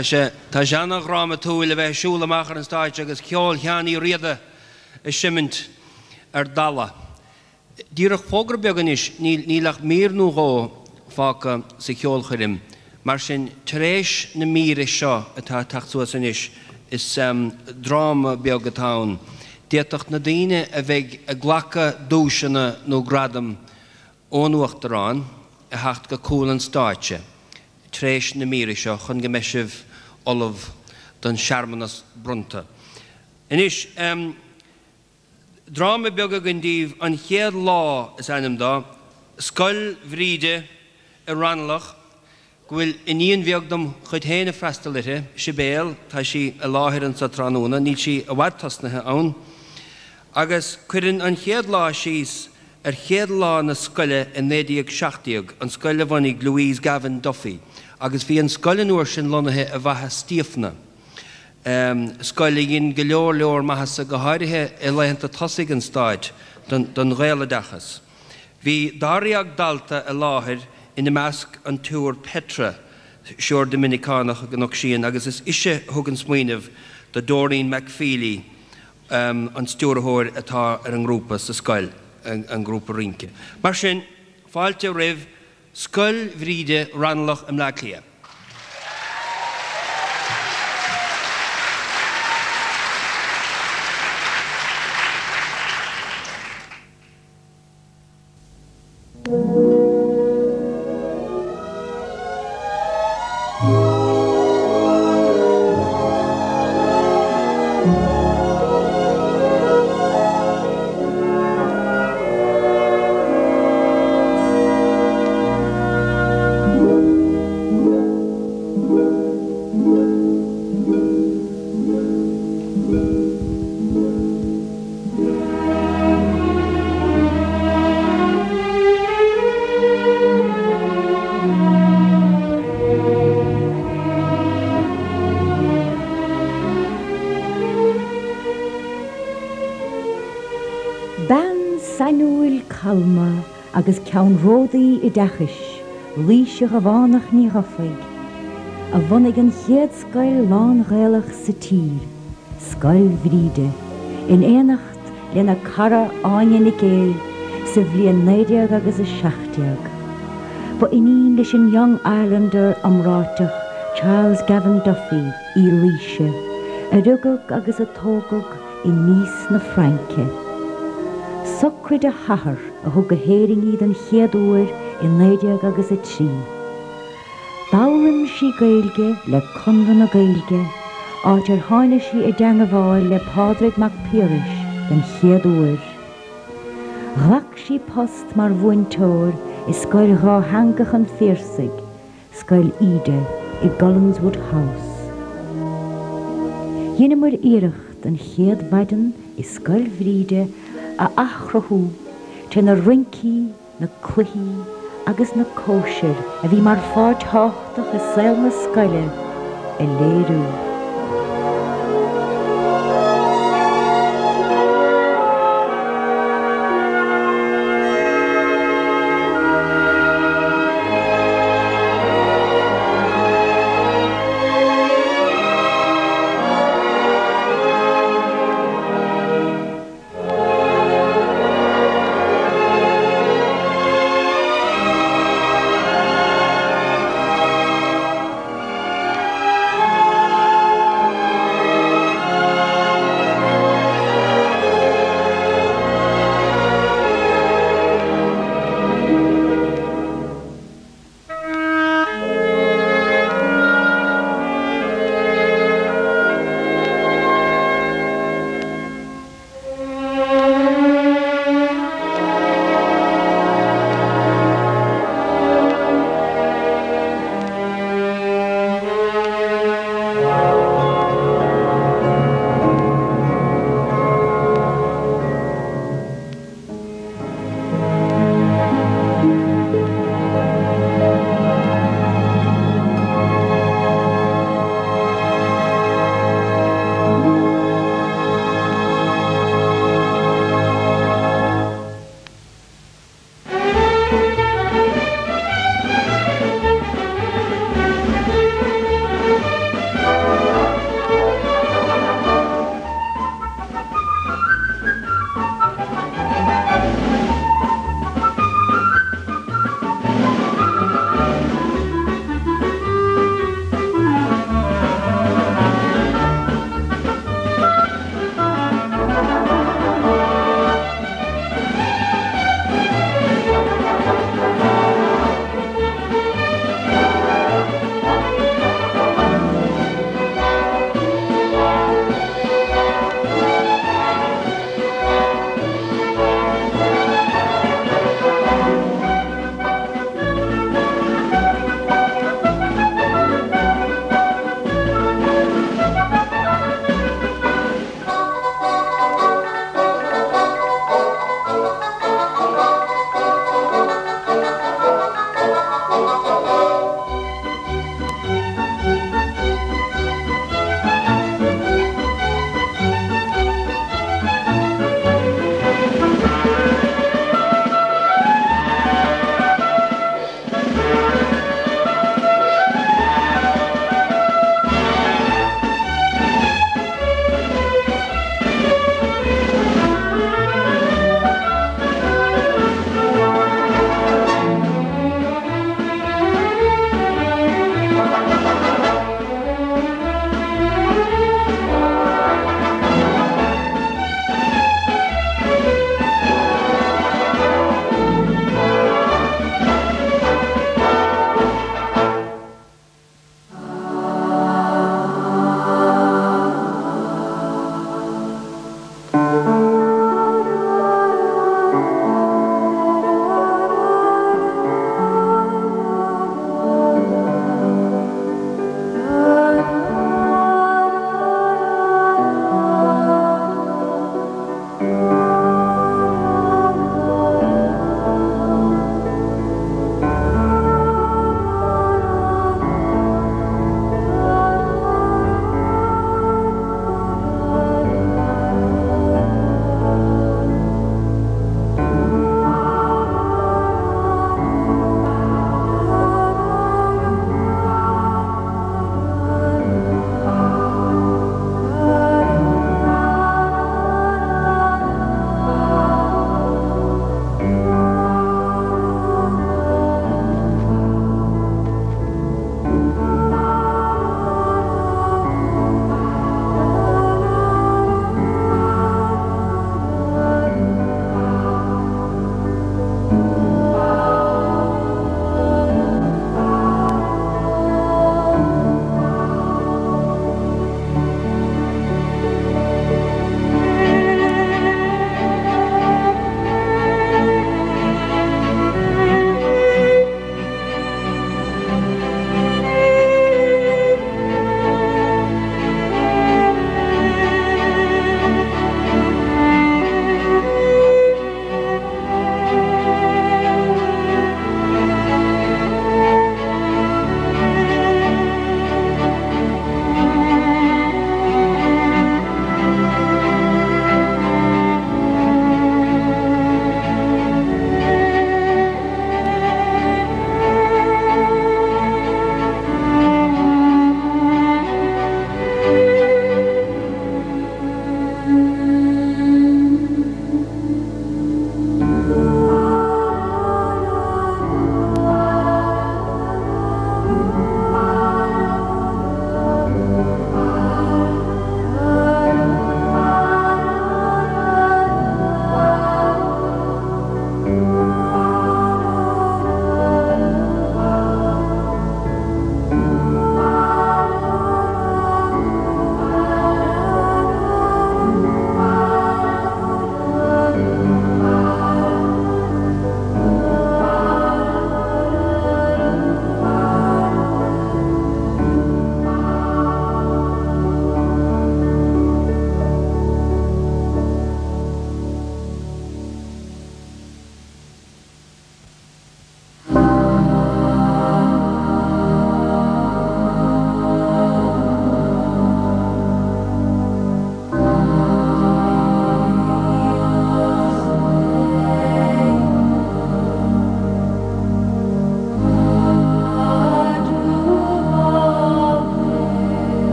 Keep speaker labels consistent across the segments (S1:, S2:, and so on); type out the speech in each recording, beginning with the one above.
S1: Tá sé, tá sé ana-dhrámatúil a bheith ag siúl amach ar an stáitse agus ceol Sheáin Uí Riada ag seimint ar dalladh. Díreach fógra beag anois, níl, níl ach mír nó dhó fágtha sa cheolchoirm, mar sin tar éis na míre seo atá ag teacht suas anois, is dráma beag atá ann, d'fhéadfadh na daoine a bheidh ag glacadh duaiseanna nó gradam ón Uachtarán a theacht go cúl an stáitse tar éis na míre seo chun go mbeidh sibh ullamh don searmanas bronnta. Anois, dráma beag againn daoibh, An Chéad Lá is ainm dó, Scoil Bhríde i Raghnallach, go bhfuil iníon bheag dom chuid féin ag freastal uirthi, Sibéal, tá sí i láthair anso tráthnóna, níl sí i bhfad tosnaithe ann, agus cuireann An Chéad Lá síos ar chéad lá na scoile i 1917, an scoil a bhunaigh Louise Gavan Duffy, agus bhí an scoil an uair sin lonnaithe i bhFaiche Stiabhna, scoil a dhein go leor leor maitheasa, go háirithe i laethanta tosaigh an stáit, don Ghaeloideachas. Bhí dáréag dalta i láthair, ina measc an tSiúr Petra, Siúr Doiminiceánach i gCnoc Síon agus is ise a thug an smaoineamh do Doreen McFeely, an stiúrthóir atá ar an ngrúpa sa scoil, an grúpa rince. Mar sin, fáilte roimh Scoil Bhríde, Raghnallach i mBleá Cliath.
S2: Bean sainiúil calma agus ceannródaí oideachais, Laoise Ghabhánach Ní Dhufaigh, a bhunaigh an chéad scoil lán-Ghaelach sa tír, Scoil Bhríde, in éineacht lena cara Áine Nic Éil sa bhliain 19 agus 17. Ba iníon leis an Young Irelander iomráiteach Charles Gavan Duffy í Laoise, a rugadh agus a tógadh i Nice na Fraince. Socraid a hathar a thug go hÉirinn í den chéad uair i 19 agus 3. D'fhoghlaim sí Gaeilge le Conradh na Gaeilge, áit ar tháinig sí i dteangabháil le Pádraig Mac Piarais den chéad uair. Ghlac sí post mar mhúinteoir i scoil dhátheangach an Phiarsaigh, Scoil Íde, i gCullenswood House. Dheineamar iarracht an chéad mhaidin i Scoil Bhríde a athchruthú tré na rincí, na cluichí agus na cóisir a bhí mar pháirt thábhachtach i saol na scoile a léiriú.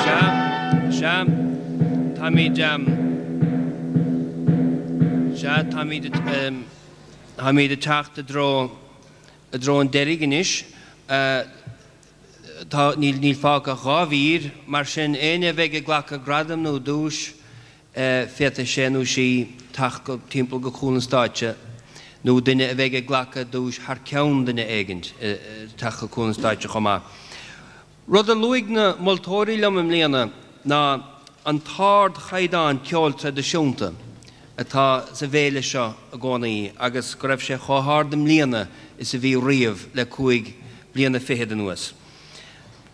S1: Sea, sea, táimid, sea, táimid, táimid ag teacht i dtreo, i dtreo an deiridh anois. Tá, níl, níl fágtha ach 2 mhír, mar sin éinne a bheidh ag glacadh gradaim nó duais, féadfaidh sé nó sí teacht go, timpeall go cúl an stáitse, nó duine a bheidh ag glacadh duais thar ceann duine éigint, teacht go cúl an stáitse chomh maith. Rud a luaigh na moltóirí liom i mbliana ná an t-ardchaighdeán ceoil traidisiúnta atá sa bhféile seo i gcónaí agus go raibh sé chomh hard i mbliana is a bhí riamh le cúig bliana fichead anuas.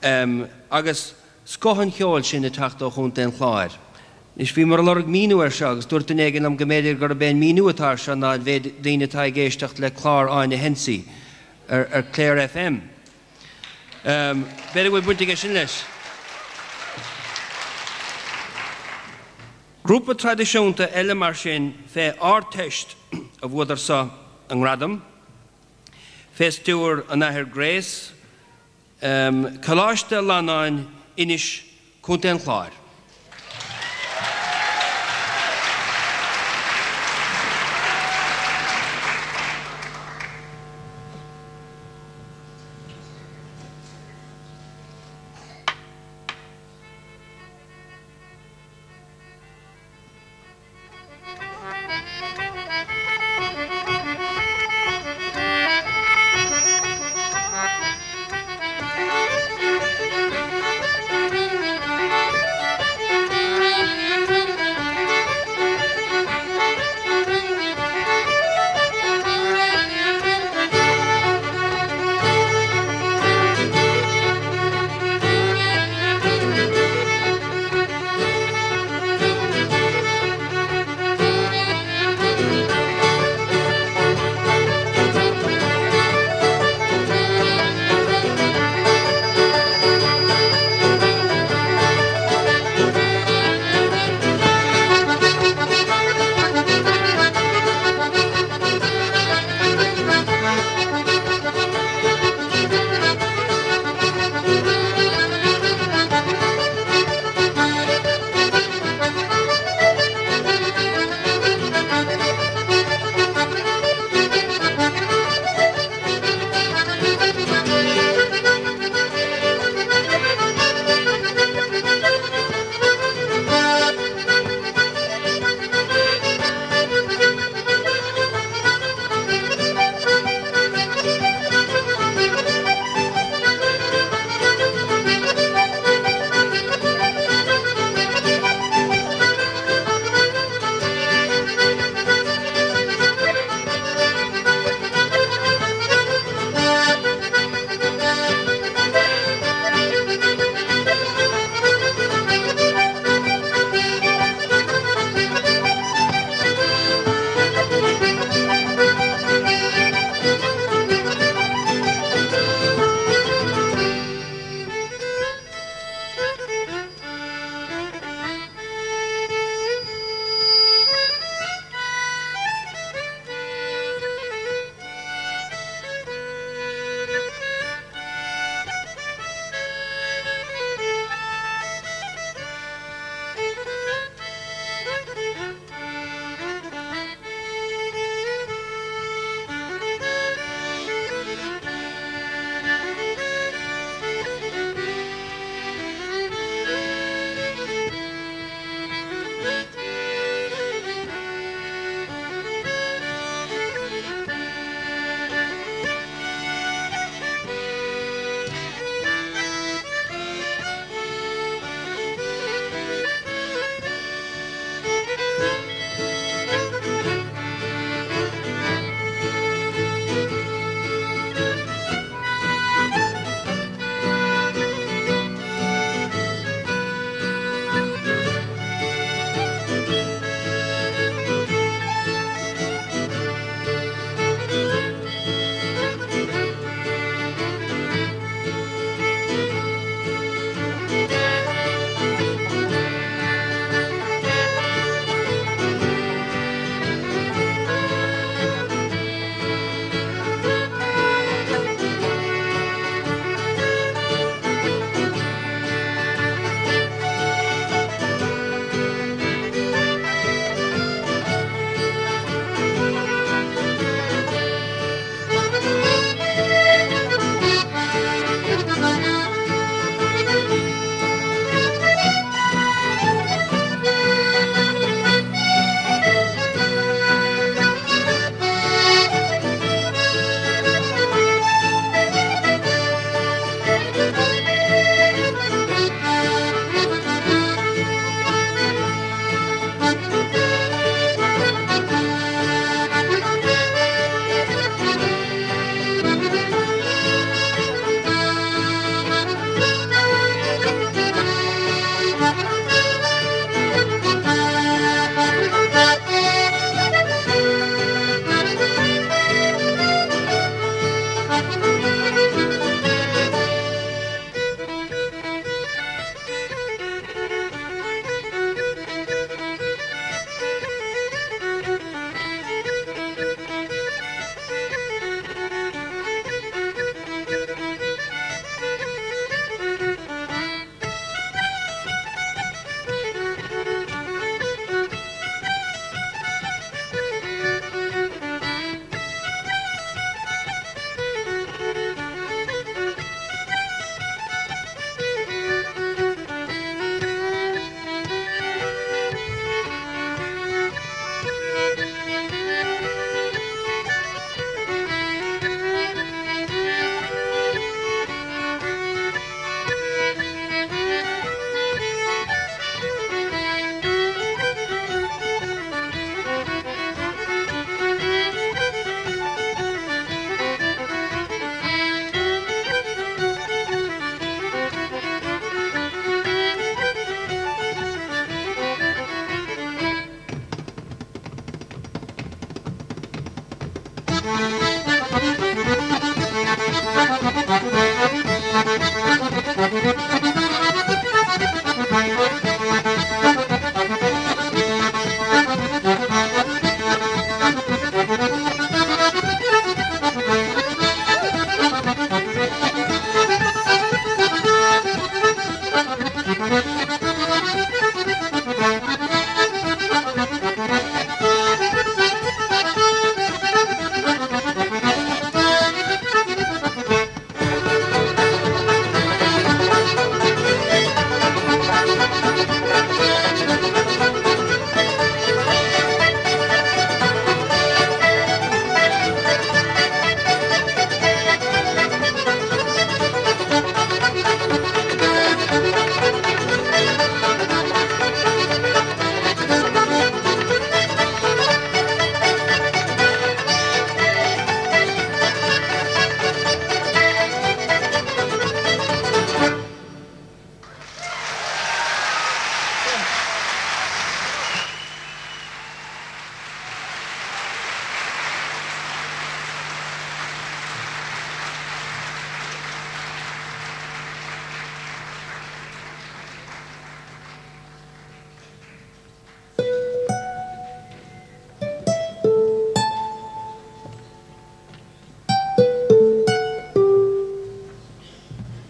S1: Agus scoth an cheoil sin ag teacht ó Chontae an Chláir. Anois bhíomar ag lorg míniú air seo agus dúirt duine éigin liom go mb'fhéidir gurb é an míniú atá air seo ná an mhéid daoine atá ag éisteacht le clár Áine Hensey ar Clare FM. B'fhéidir go bhfuil baint aige sin leis. Grúpa traidisiúnta eile mar sin fé Ardteist a bhuadar so a ngradam, fé stiúir an Athair Grace, Coláiste Fhlannáin, Inis, Contae an Chláir.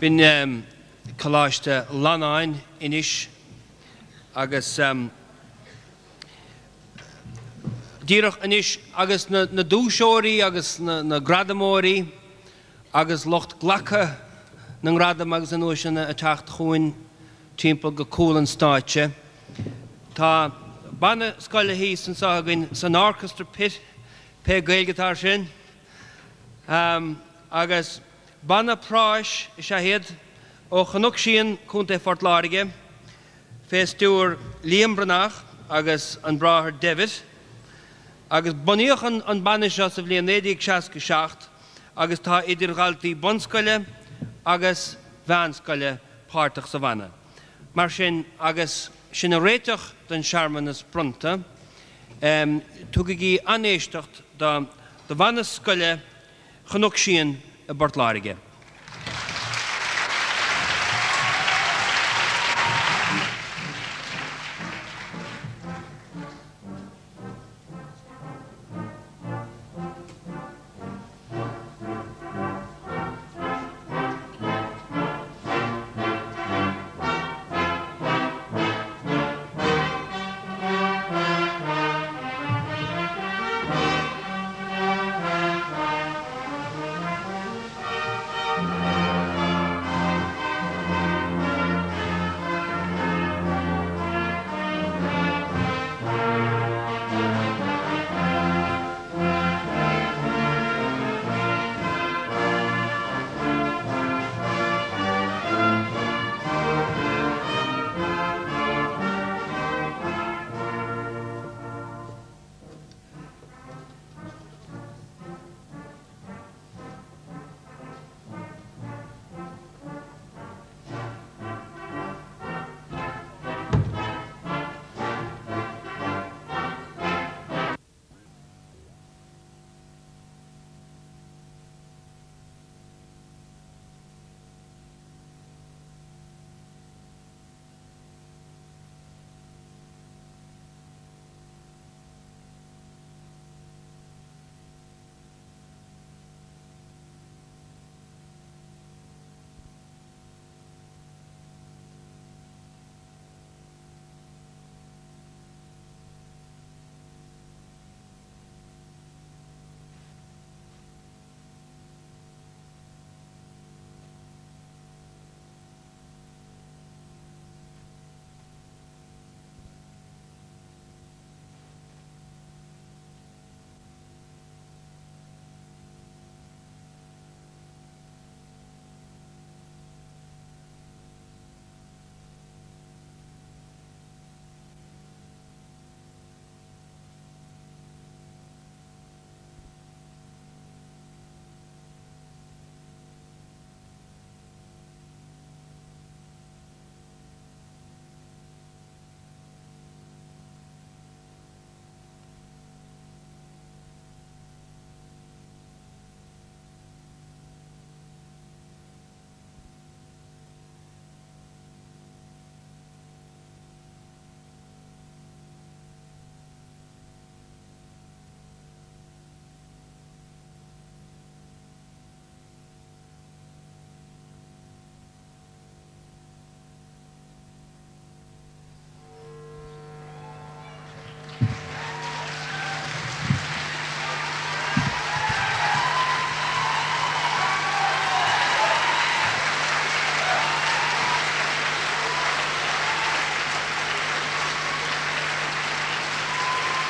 S1: B'in Coláiste Fhlannáin anois agus díreach anois agus na duaiseoirí agus na gradamóirí agus lucht glactha na ngradam agus na nduaiseanna ag teacht chugainn timpeall go cúl an stáitse. Tá banna scoile thíos anseo againn san Orchestra Pit, pé Gaeilge atá air sin, agus banna práis is ea iad ó Chnoc Síon, Contae Phort Láirge, fé stiúir Liam Breathnach agus an Bráthair David. Agus bunaíodh an banna seo sa bhliain 1967 agus tá idir dhaltaí bunscoile agus mheánscoile páirteach sa bhanna. Mar sin, agus sinn ag réiteach don searmanas bronnta, tugaigí an-éisteacht do bhanna scoile Chnoc Síon i bPort Láirge.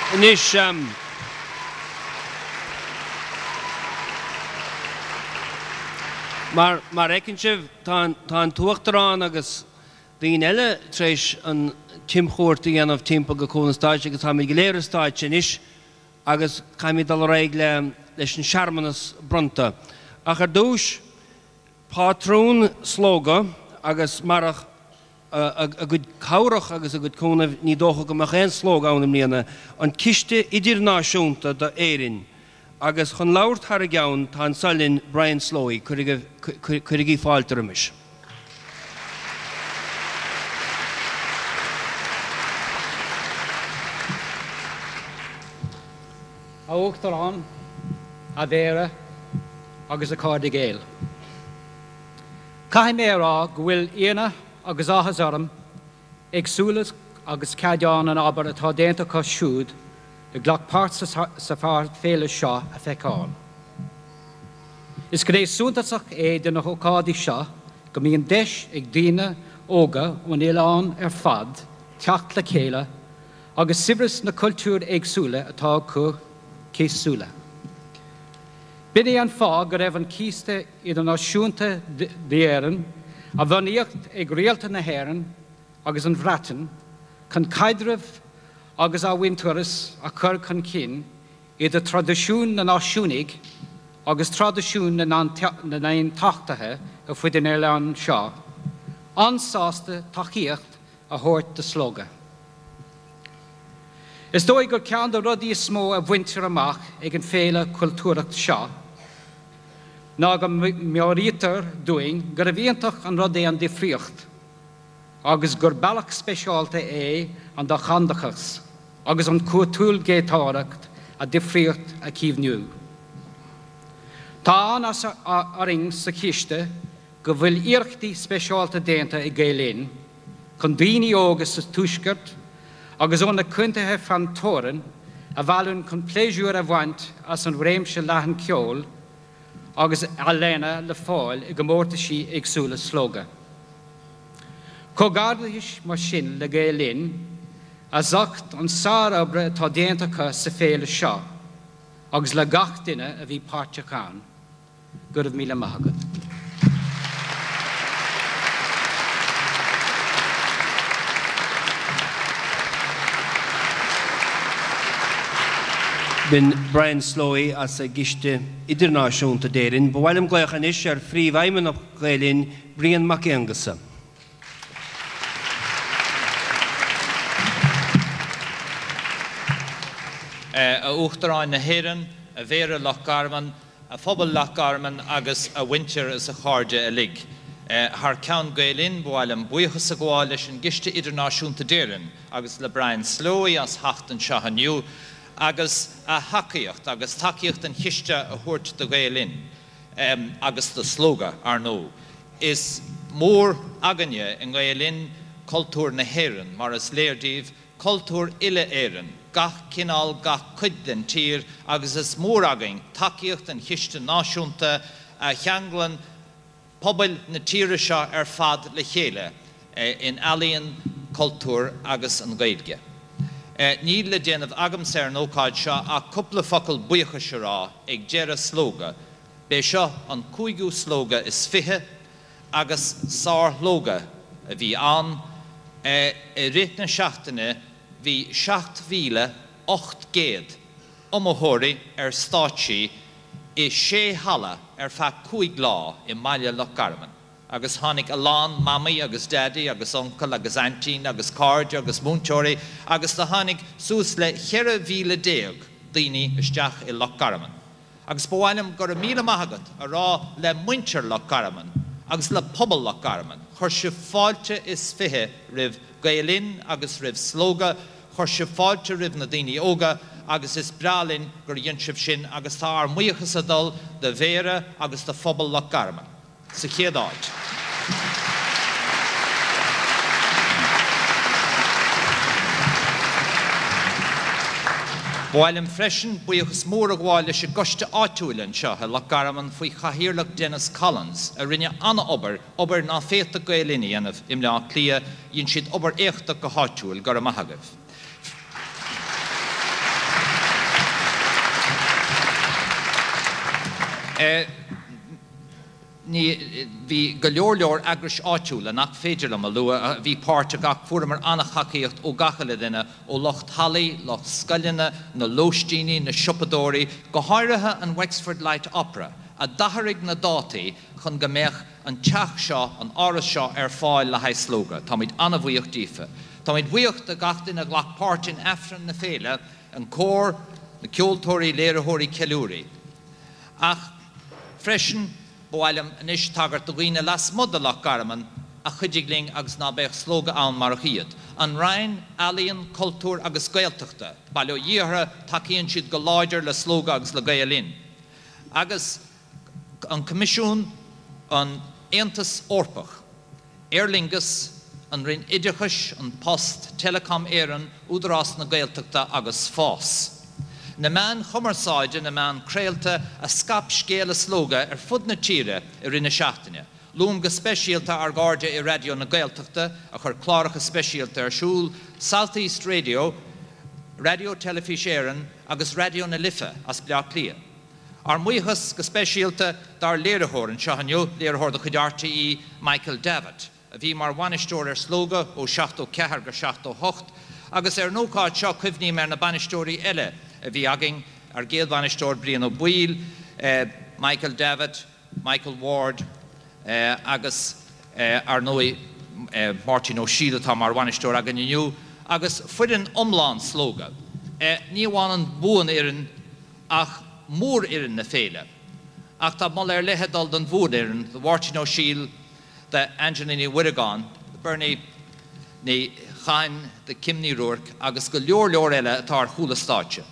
S1: Anois, mar mar a fheiceann sibh, tá tá an tUachtarán agus daoine eile tar éis an timchuairt a dhéanamh timpeall go cúl an stáitse agus táimid go léir ar stáitse anois agus caithfimid dul ar aghaidh le leis an searmanas bronnta. Ach ar dtús, Pátrún Slógadh agus marach a gcuid cabhrach agus a gcuid cúnaimh ní dócha go mbeadh aon Slógadh ann i mbliana, an Ciste Idirnáisiúnta do Éirinn agus chun labhairt thar a gceann tá anso linn Brian Slowey, cuirigí fáilte roimis.
S3: A Uachtaráin, a Mhéara agus a chairde Gael. Caithfidh mé a rá go bhfuil ionadh agus áthas orm éagsúlacht agus caighdeán an obair atá déanta acu siúd a ghlac páirt sa féile seo a feiceáil. Is gné suntasach é de na hócáidí seo go mbíonn deis ag daoine óga ón oileán ar fad teacht le chéile agus saibhreas na cultúir éagsúla atá acu a cheiliúradh. B'in é an fáth go raibh an Ciste Idirnáisiúnta d'Éirinn, a bunaíodh ag Rialtas na hÉireann agus an Bhreatain chun caidreamh agus athmhuintearas a chur chun cinn idir traidisiún na náisiúnaigh agus traidisiún na n-aontachtaithe ar fud an oileáin seo, an-sásta tacaíocht a thabhairt do Slógadh. Is dóigh gur ceann de rudaí is mó a bhaintear amach ag an féile chultúrtha seo ná go meabhraítear dúinn gurbh iontach an rud é an difríocht agus gur bealach speisialta é an dátheangachas agus an chultúrghéatóireacht an difríocht a chaomhnú. Tá an-áthas orainn sa Chiste go bhfuil iarrachtaí speisialta déanta ag Gael Linn chun daoine óga sa Tuaisceart agus ó na contaetha fan teorainn a mhealladh chun pléisiúr a bhaint as an réimse leathan ceoil agus ealaíona le fáil i gcomórtaisí éagsúla Slógadh. Comhghairdeachas mar sin le Gael Linn as ucht an sárobair atá déanta acu sa féile seo agus le gach duine a bhí páirteach ann. Go raibh míle maith agat.
S1: B'in Brian Slowey as an gCiste Idirnáisiúnta d'Éirinn. Ba mhaith liom glaoch anois ar Phríomhfheidhmeannach Ghael Linn, Brian Mac Aonghusa.
S4: A Uachtaráin na hÉireann, a Mhéara Loch Garman, A phobal Loch Garman agus a mhuintir is a chairde uilig. Thar ceann Gael Linn, ba mhaith liom buíochas a ghabháil leis an gCiste Idirnáisiúnta d'Éirinn agus le Brian Slowey as theacht anseo inniu agus a thacaíocht agus tacaíocht an Chiste a thabhairt do Ghael Linn agus do Slógadh, ar ndóigh. Is mór againne i nGael Linn cultúr na hÉireann, mar is léir daoibh, cultúr uile-Éireann, gach cineál, gach cuid den tír, agus is mór againn tacaíocht an Chiste Náisiúnta a cheanglann pobail na tíre seo ar fad le chéile in ealaíon, cultúr agus an Ghaeilge. Níl le déanamh agamsa ar an ócáid seo ach cúpla focal buíochais a rá ag deireadh Slógadh. B'é seo an cúigiú Slógadh is 20 agus sárshlógadh a bhí ann. I rith na seachtaine bhí 7,800 iomaitheoirí ar stáitsí i sé halla ar feadh 5 lá i mbaile Loch Garman agus tháinig a lán mamaí agus daidí agus uncail agus aintín agus cairde agus múinteoirí agus do tháinig suas le 14,000 daoine isteach i Loch Garman. Agus ba mhaith liom go raibh míle maith agat a rá le muintir Loch Garman agus le pobal Loch Garman. Chuir sibh fáilte is 20 roimh Gael Linn agus roimh Slógadh, chuir sibh fáilte roimh na daoine óga agus is breá linn gur dhein sibh sin agus tá ár mbuíochas ag dul do Mhéara agus do phobal Loch Garman. sa chéad áit. Ba mhaith liom freisin buíochas mór a ghabháil leis an gcoiste áitiúil anseo i Loch Garman faoi chathaoirleacht Denis Collins a rinne an-obair, obair ná féadfadh Gael Linn a dhéanamh i mBleá Cliath, dhein siad obair éachtach go háitiúil, go raibh maith agaibh. Ní, bhí go leor leor eagrais áitiúla nach féidir liom a lua a bhí páirteach ach fuaireamar an-tacaíocht ó gach uile duine, ó lucht hallaí, lucht scoileanna, na lóistíní, na siopadóirí, go háirithe an Wexford Light Opera, a d'athraigh na dátaí chun go mbeadh an teach seo, an áras seo ar fáil le haghaidh Slógadh. Táimid an-bhuíoch díofa. Táimid buíoch de gach duine a ghlac páirt in Aifreann na Féile, an cór, na ceoltóirí, léiritheoirí, ceiliúraí. Ach freisin, ba mhaith liom anois tagairt do dhaoine lasmuigh de Loch Garman a chuidigh linn agus ná beadh Slógadh ann marach iad. An Roinn Ealaíon, Cultúir agus Gaeltachta, bail ó Dhia orthu, tacaíonn siad go láidir le Slógadh agus le Gael Linn. Agus an Coimisiún, an Aontas Eorpach. Aer Lingus, an Roinn Oideachais, An Post, Telecom Éireann, Údarás na Gaeltachta agus Fás. Na meáin chumarsáide, na meáin craolta a scaip scéala Slógadh ar fud na tíre i rith na seachtaine. Luaim go speisialta ár gcairde i Raidió na Gaeltachta a chuir cláracha speisialta ar siúl, South East Radio, Raidió Teilifís Éireann agus Raidió na Life as Bleá Cliath. Ár mbuíochas go speisialta dár léiritheoir anseo inniu, léiritheoir de chuid RTÉ, Michael Davitt, a bhí mar bhainisteoir ar Slógadh ó 74 go 78, agus ar an ócáid seo cuimhním ar na bainisteoirí eile a bhí againn, ár gcéad bhainisteoir Brian Ó Baoill, Michael Davitt, Michael Ward agus, ar ndóigh, Máirtín Ó Siadhail atá mar bhainisteoir againn inniu, agus foireann iomlán Slógadh. Ní amháin an bhuanfhoireann ach mórfhoireann na féile. Ach tá moladh ar leith ag dul don bhuanfhoireann, do Mháirtín Ó Siadhail, d'Angela Ní Mhuireagáin, do Bernie Ní Chadhain, do Kim Ní Ruairc agus go leor leor eile atá ar chúl an stáitse.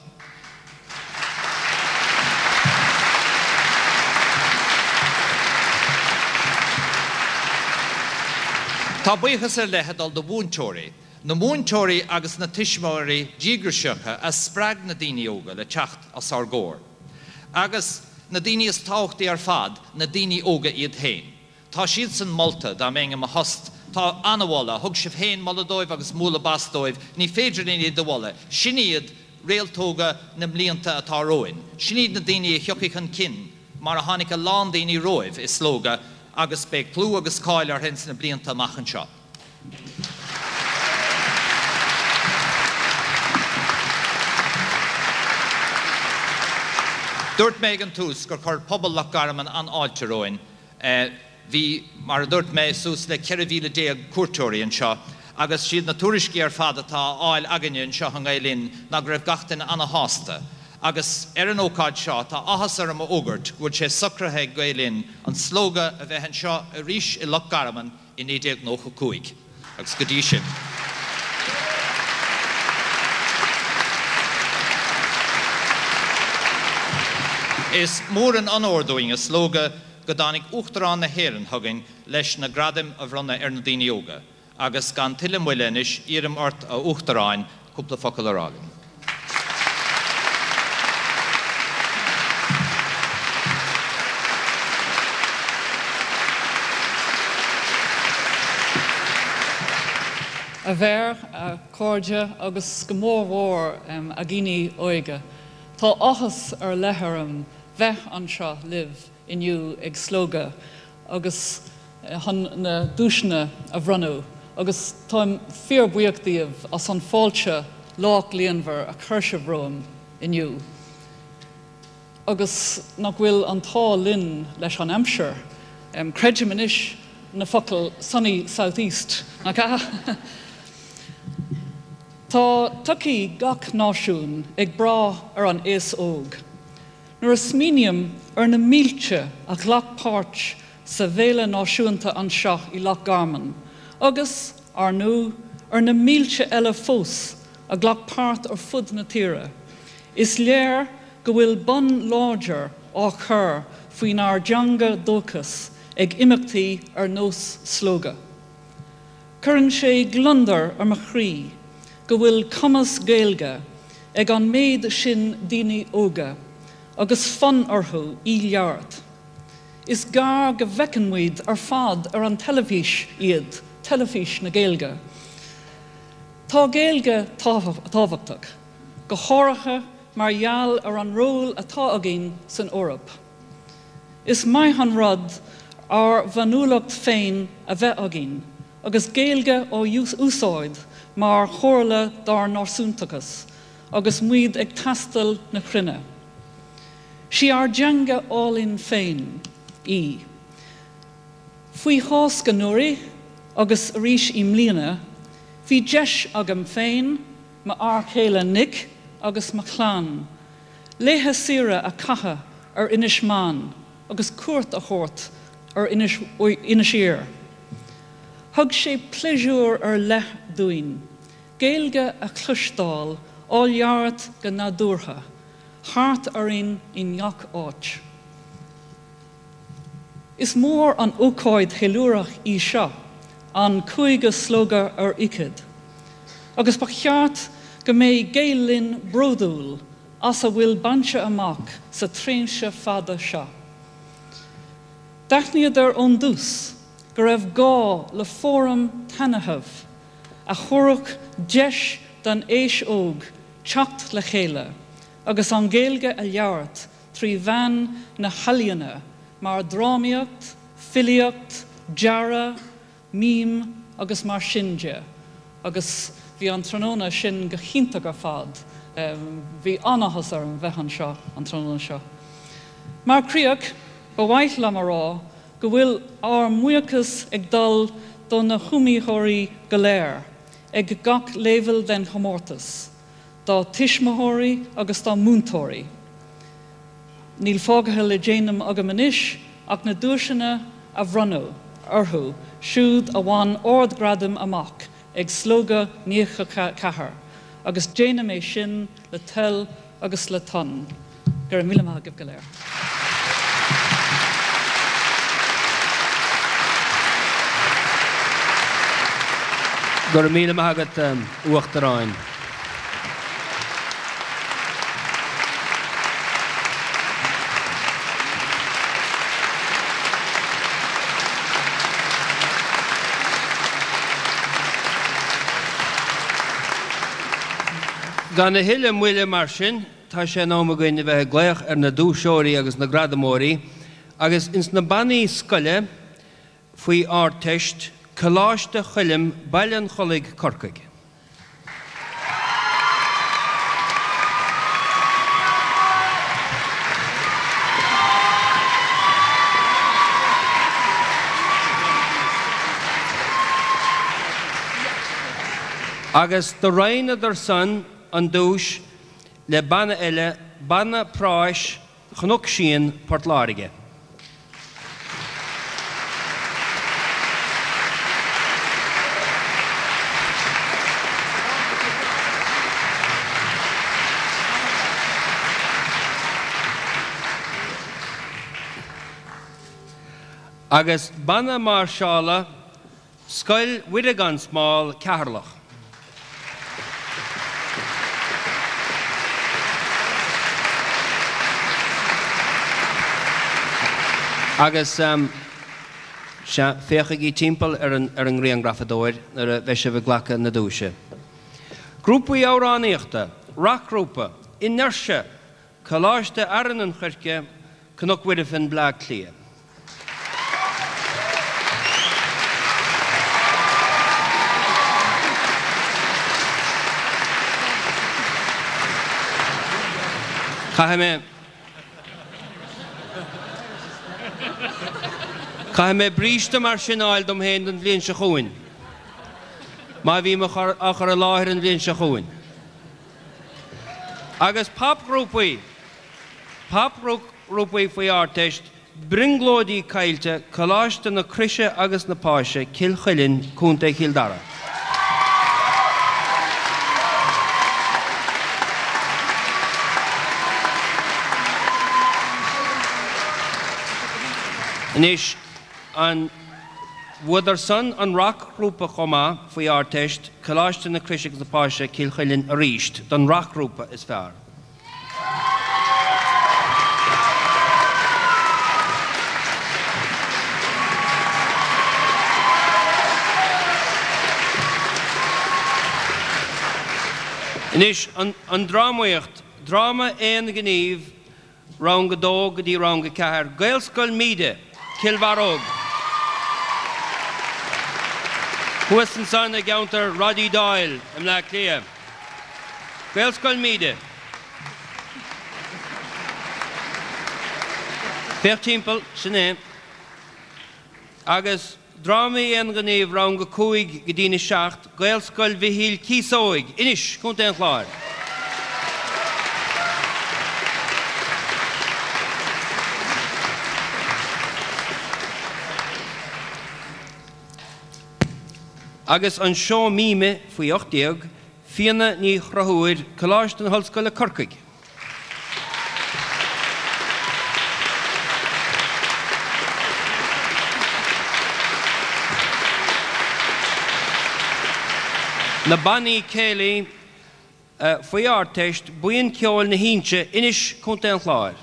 S4: Tá buíochas ar leith ag dul do mhúinteoirí, na múinteoirí agus na tuismitheoirí díograiseacha a spreag na daoine óga le teacht os ár gcomhair. Agus na daoine is tábhachtaí ar fad, na daoine óga iad féin. Tá siadsan molta, dá mbeinn i mo thost. Tá an-mholadh. Thug sibh féin moladh dóibh agus mbualadh bas dóibh. Ní féidir linn iad a mholadh. Sin iad réaltóga na mblianta atá romhainn. Sin iad na daoine a thiocfaidh chun cinn mar a tháinig a lán daoine romhaibh i Slógadh agus beidh clú agus cáil orthu ins na blianta amach anseo. Dúirt mé ag an tús gur chuir pobal Loch Garman an-fháilte romhainn. Bhí, mar a dúirt mé, suas le 14,000 cuairteoirí anseo agus siad na tuairiscí ar fad atá á fháil againne anseo i nGael Linn ná go raibh gach duine ana-shásta. Agus ar an ócáid seo tá áthas orm a fhógairt go bhfuil sé socraithe ag Gael Linn an Slógadh a bheith anseo arís i Loch Garman i 1995 agus go dtí sin. Is mór an onóir dúinn i Slógadh go dtáinig Uachtarán na hÉireann chugainn leis na gradaim a bhronnadh ar na daoine óga agus gan tuilleadh moille anois iarraim ort, a Uachtaráin, cúpla focal a rá linn.
S5: A Mhéara, a chairde agus go mór mhór a dhaoine óga, tá áthas ar leith orm bheith anseo libh inniu ag Slógadh agus chun na duaiseanna a bhronnadh agus táim fíorbhuíoch díobh as an fáilte lách líonmhar a chuir sibh romham inniu. Agus nach bhfuil an t-ádh linn leis an aimsir? Creidim anois na focail sunny south east, nach ea? Tá todhchaí gach náisiún ag brath ar an aos óg. Nuair a smaoiním ar na mílte a ghlac páirt sa bhFéile Náisiúnta anseo i Loch Garman agus, ar ndóigh, ar na mílte eile fós a ghlac páirt ar fud na tíre, is léir go bhfuil bonn láidir á chur faoinár dteanga dúchais ag imeachtaí ar nós Slógadh. Cuireann sé gliondar ar mo chroí go bhfuil cumas Gaeilge ag an méid sin daoine óga agus fonn orthu í labhairt. Is gearr go bhfeiceann muid ar fad ar an teilifís iad, teilifís na Gaeilge. Tá Gaeilge tábhachtach, go háirithe mar gheall ar an ról atá againn san Eoraip. Is maith an rud ár bhféiniúlacht féin a bheith againn agus Gaeilge á úsáid mar chomhartha dár náisiúntachas agus muid ag taisteal na cruinne. Sí ár dteanga álainn féin í. Faoi Chásc anuraidh agus arís i mbliana, bhí deis agam féin, m'fhear céile Nick agus mo chlann, laetha saoire a chaitheamh ar Inis Meáin agus cuairt a thabhairt ar Inis Oírr. Thug sé pléisiúr ar leith dúinn Gaeilge a chloisteáil á labhairt go nádúrtha thart orainn i ngach áit. Is mór an ócáid cheiliúrach í seo, an cúigiú Slógadh ar Fhichid, agus ba cheart go mbeidh Gael Linn bródúil as a bhfuil bainte amach sa tréimhse fada seo. D'aithníodar ón dtús go raibh gá le fóram taitneamh a thabharfadh deis don aos óg teacht le chéile agus an Ghaeilge a labhairt trí mheán na healaíona mar drámaíocht, filíocht, dearadh, mím agus mar sin de agus bhí an tráthnóna sin go hiontach ar fad. Bhí an-áthas orm bheith anseo an tráthnóna seo. Mar chríoch, ba mhaith liom a rá go bhfuil ár mbuíochas ag dul do na hiomaitheoirí go léir ag gach leibhéal den chomórtas. dá dtuismitheoirí agus dá múinteoirí. Níl fágtha le déanamh agam anois ach na duaiseanna a bhronnadh orthu siúd a bhain ardghradaim amach ag Slógadh 94 agus déanaim é sin le toil agus le tonn. Go raibh míle maith agaibh go léir.
S1: Go raibh míle maith agat, a Uachtaráin. Gan a thuilleadh moille mar sin, Tá sé in am againn a bheith ag glaoch ar na duaiseoirí agus na gradamóirí agus ins na bannaí scoile faoi Ardteist, Coláiste Choilm, Baile an Chollaigh, Corcaigh. Agus do roinneadar san an duais le banna eile, Banna Práis Chnoc Síon, Port Láirge. Agus Banna Máirseála Scoil Mhuire gan Smál, Ceatharlach. Agus, sea, féachaigí timpeall ar an ar an ngrianghrafadóir nuair a bheidh sibh ag glacadh na duaise. Grúpaí amhránaíochta, Racghrúpa, Inertia, Coláiste Fhearann an Choirce, Cnoc Mhuirfean, Bleá Cliath. Caithfidh mé Caithfidh mé bríste mar sin a fháil dom féin don bhliain seo chugainn. Má bhím á chur i láthair an bhliain seo chugainn. Agus popghrúpaí, popghrúpaí faoi Ardteist, Brionglóidí Caillte, Coláiste na Croise agus na Páise, Cill Chuilinn, Contae Chill Dara. Anois, an. Bhuadar san an racghrúpa chomh maith faoi Ardteist, Coláiste na Croise agus na Páise, Cill Chuilinn arís don racghrúpa is fearr. Anois an drámaíocht, dráma aon ghnímh. Rang 2 go dtí Rang 4, Gaelscoil Míde, Cill Bharróg. Thuas ansan i gceantar Roddy Doyle i mBleá Cliath. Gaelscoil Míde. Féach timpeall, sin é. Agus Drámaí Aonghnímh Rang 5 go dtí'n 7, Gaelscoil Mhichíl Cíosóig, Inis, Co. an Chláir. Agus an Seó Míme faoi 18, Fíona Ní Chonchúir, Coláiste na hOllscoile, Corcaigh. Na Bannaí Céilí faoi Ardteist, Buíon Ceoil na hInse, Inis, Co. an Chláir.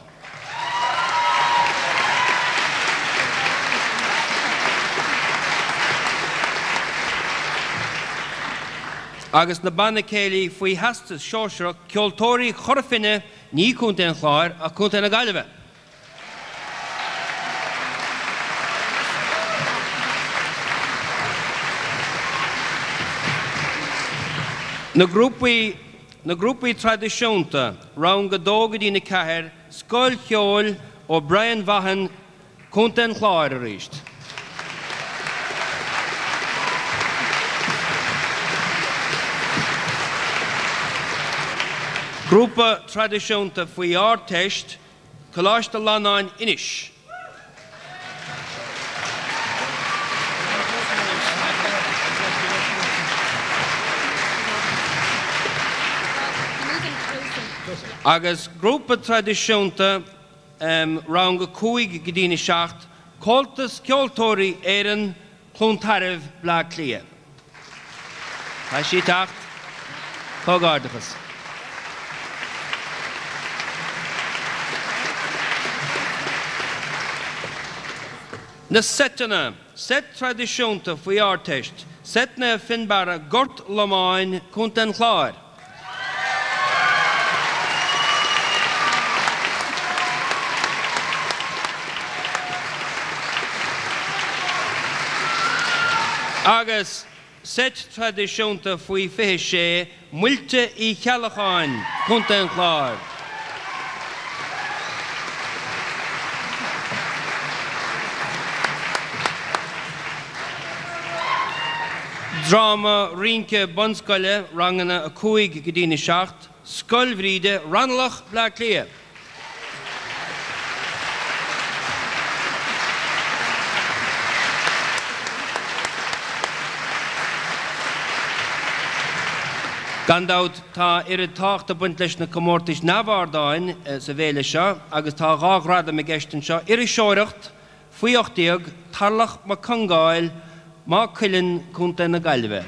S1: Agus na Banna Céilí faoi Theastas Sóisearach, Ceoltóirí Chora Finne, ní Co. an Chláir ach Co. na Gaillimhe. Na grúpaí Na grúpaí traidisiúnta, Rang 2 go dtí'n 4, Scoil Cheoil O'Brien Vaughan, Co. an Chláir arís. Grúpa traidisiúnta faoi Ardteist, Coláiste Fhlannáin, Inis. Agus grúpa traidisiúnta Rang 5 go dtí'n 7, Comhaltas Ceoltóirí Éireann, Cluain Tairbh, Bleá Cliath. Tá sí ag teacht. Comhghairdeachas. Na seiteanna, Seit traidisiúnta faoi Ardteist, Seit Naomh Fionnbarra, Gort Lomáin, Co. an Chláir. Agus seit traidisiúnta faoi 26, Muilte Uí Cheallacháin, Co. an Chláir. Dráma rince bunscoile, ranganna 5 go dtí'n 7, Scoil Bhríde, Raghnallach, Bleá Cliath. Gan dabht, tá oiread tábhacht ag baint leis na comórtais neamhardáin sa bhféile seo agus tá 2 ghradam i gceist anseo, Iriseoireacht, Faoi 18, Tarlach Mac Congáil, Maigh Cuilinn, Co. na Gaillimhe.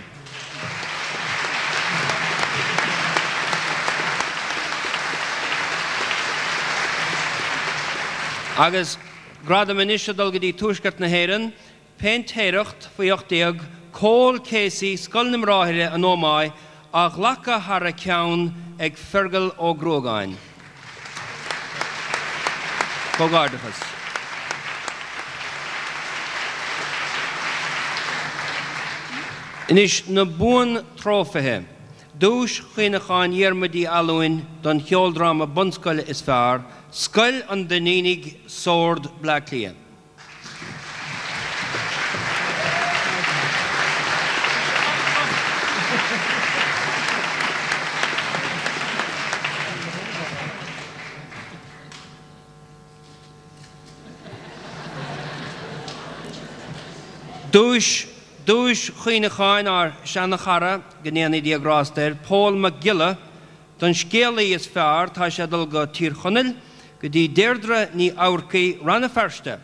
S1: Agus gradam anois ag dul go dtí Tuaisceart na hÉireann, Péintéireacht, faoi 18, Cól Casey, Scoil na mBráithre, An Ómaigh, á ghlacadh thar a ceann ag Fergal Ó Gruagáin. Comhghairdeachas. Anois, na buan-trófaithe. Duais Chuimhneacháin Dhiarmuid Uí Fhallúin don cheoldráma bunscoile is fearr, Scoil an Duinnínigh, Sord, Bleá Cliath. Duais, Duais Chuimhneacháin ár seana-chara, go ndéanaí Dia grásta air, Pól Mac Giolla, Don scéalaí is fearr, tá sé ag dul go Tír Chonaill, go dtí Deirdre Ní Eamharcaigh, Rann na Feirste.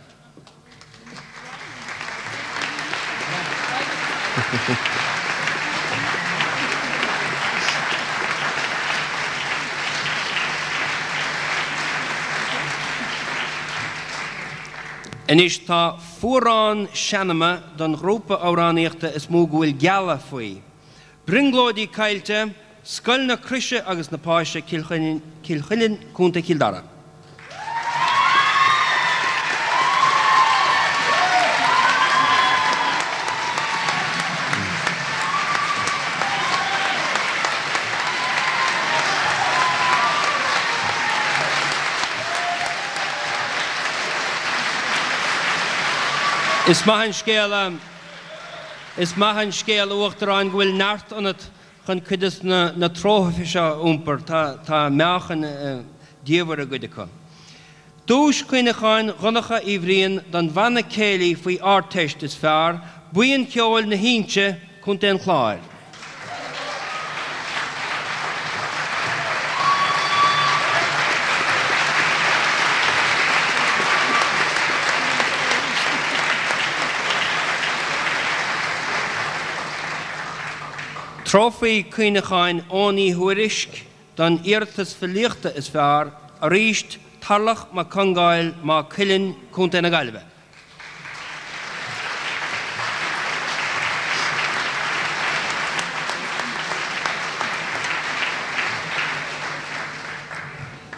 S1: Anois tá fuarán seanama don ghrúpa amhránaíochta is mó go bhfuil gealladh faoi. Brionglóidí Caillte, Scoil na Croise agus na Páise, Cill Chuillinn, Co. Chill Dara. Is maith an scéal, is maith an scéal, a Uachtaráin, go bhfuil neart ionat chun cuid de na trófaithe seo a iompar. Tá meáchan diamhair i gcuid acu. Duais Cuimhneacháin Dhonncha Uí Bhriain don bhanna céilí faoi Ardteist is fearr, Buíon Cheoil na hInse, Co. an Chláir. Trófaí Cuimhneacháin Eoghain Uí Thuairisg don iarratas filíochta is fearr, arís Tarlach Mac Congáil, Maigh Cuilinn, Co. na Gaillimhe.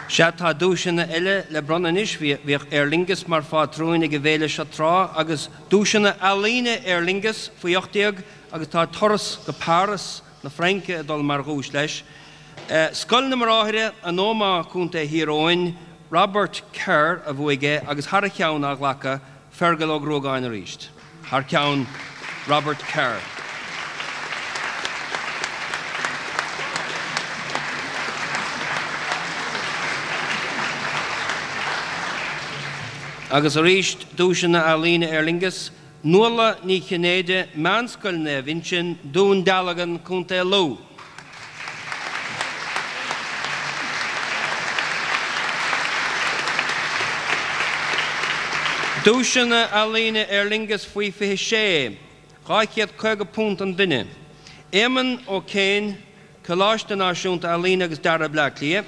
S1: Sea, tá duaiseanna eile le bronnadh anois. Bhíodh Aer Lingus mar phátrúin ag an bhféile seo tráth agus duaiseanna ealaíne Aer Lingus faoi 18 agus tá turas go Páras na Fraince ag dul mar dhuais leis. Scoil na mBráithre, An Ómaigh, Co. Thír Eoghain, Robert Kerr a bhuaigh é agus thar a cheann á ghlacadh, Fergal Ó Gruagáin arís, thar ceann Robert Kerr. Agus arís, duaiseanna ealaíne Aer Lingus, Nuala Ní Chinnéide, Meánscoil Naomh Uinseann, Dún Dealgan, Co. Lú. Duaiseanna Ealaíne Aer Lingus faoi 26, £250 an duine. Éamonn Ó Céin, Coláiste Náisiúnta Ealaíne agus Dearaidh Bleá Cliath.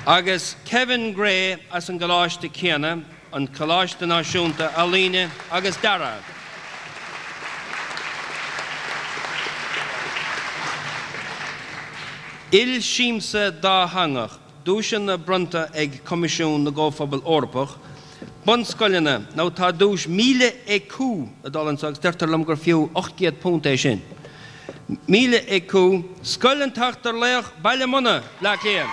S1: Agus Kevin Gray as an gcoláiste céanna, an Coláiste Náisiúnta Ealaíne agus Dearaidh. Ilsiamsa dátheangach. Duaiseanna bronnta ag Coimisiún na gComhphobal Eorpach, Bunscoileanna, nó tá duais 1,000 écu ag dul anso agus deirtear liom gur fiú £800 é sin. 1,000 écu, Scoil an tSeachtar Laoch, Baile Munna, Bleá Cliath.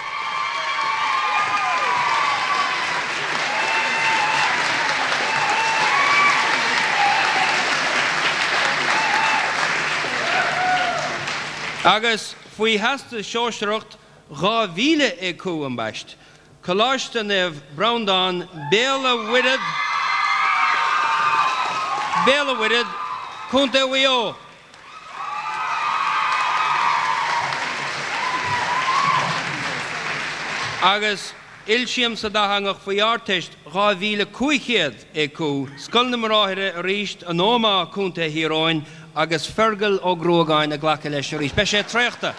S1: Agus faoi Theastas Sóisearach 2,000 écu ambaist, Coláiste Naomh Breandán, Béal a' Mhuirthead, Béal a' Mhuirthead, Co. Mhaigh Eo. Agus Ilsiamsa Dátheangach faoi Ardteist 2,500 écu, Scoil na mBráithre arís, An Ómaigh, Co. Thír Eoghain, agus Fergal Ó Gruagáin ag glacadh leis arís. Beidh sé traochta!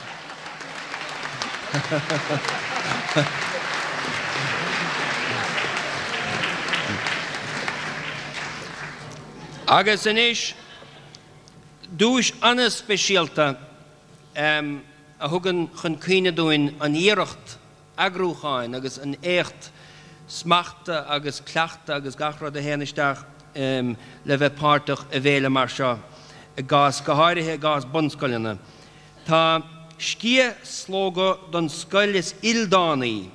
S1: Agus anois, duais an-speisialta a thugann chun cuimhne dúinn an iarracht eagrúcháin agus an éacht smachta agus cleachta agus gach rud a théann isteach le bheith páirteach i bhféile mar seo, i gcás, go háirithe i gcás bunscoileanna. Tá sciath Slógadh don scoil is ildánaí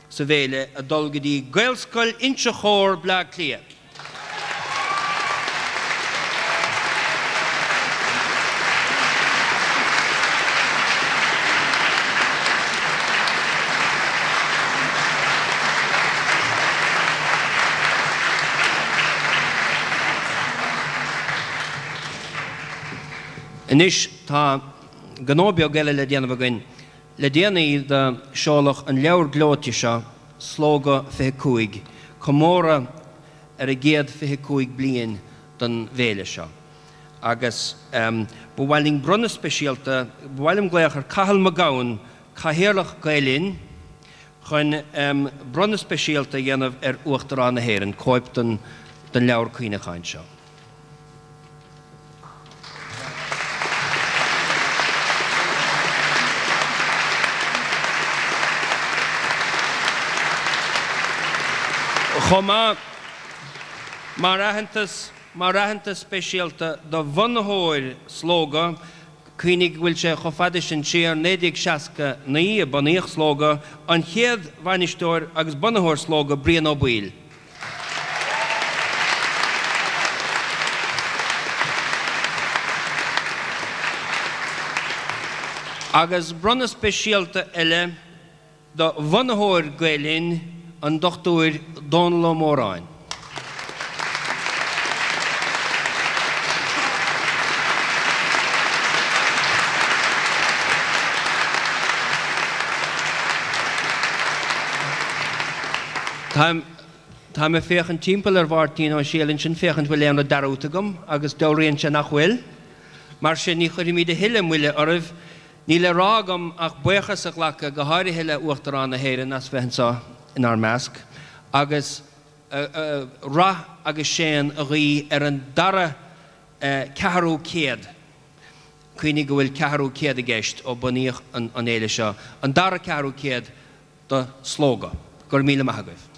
S1: sa bhféile ag dul go dtí Gaelscoil Inse Chór, Bleá Cliath. Anois tá gnó beag eile le déanamh againn. Le déanaí do seoladh an leabhar gleoite seo, Slógadh 25, comóradh ar an gcéad 25 bliain den bhféile seo. Agus ba mhaith linn bronnadh speisialta, ba mhaith liom glaoch ar Cathal Mac Gabhann, Cathaoirleach Gael Linn, chun bronnadh speisialta a dhéanamh ar Uachtarán na hÉireann, cóip den leabhar cuimhneacháin seo. Chomh maith, mar aitheantas, mar aitheantas speisialta do bhunaitheoir Slógadh. Cuimhnigh go bhfuil sé chomh fada sin siar, 1969 a bunaíodh Slógadh, an chéad bhainisteoir agus bunaitheoir Slógadh, Brian Ó Baoill. Agus bronnadh speisialta eile do bhunaitheoir Gael Linn, an Dr Dónall Ó Móráin. Táim táim ag féachaint timpeall ar Mháirtín Ó Siadhail ansin féachaint bhfuil aon rud dearúdta agam agus dealraíonn sé nach bhfuil. Mar sin ní chuirfimid a thuilleadh moille oraibh. Níl le rá agam ach buíochas a ghlacadh go háirithe le Uachtarán na hÉireann as bheith anseo inár measc agus rath agus séan a ghuí ar an dara ceathrú céad, cuimhnigh go bhfuil ceathrú céad i gceist ó bunaíodh an fhéile seo, an dara ceathrú céad de Slógadh. Go raibh míle maith agaibh.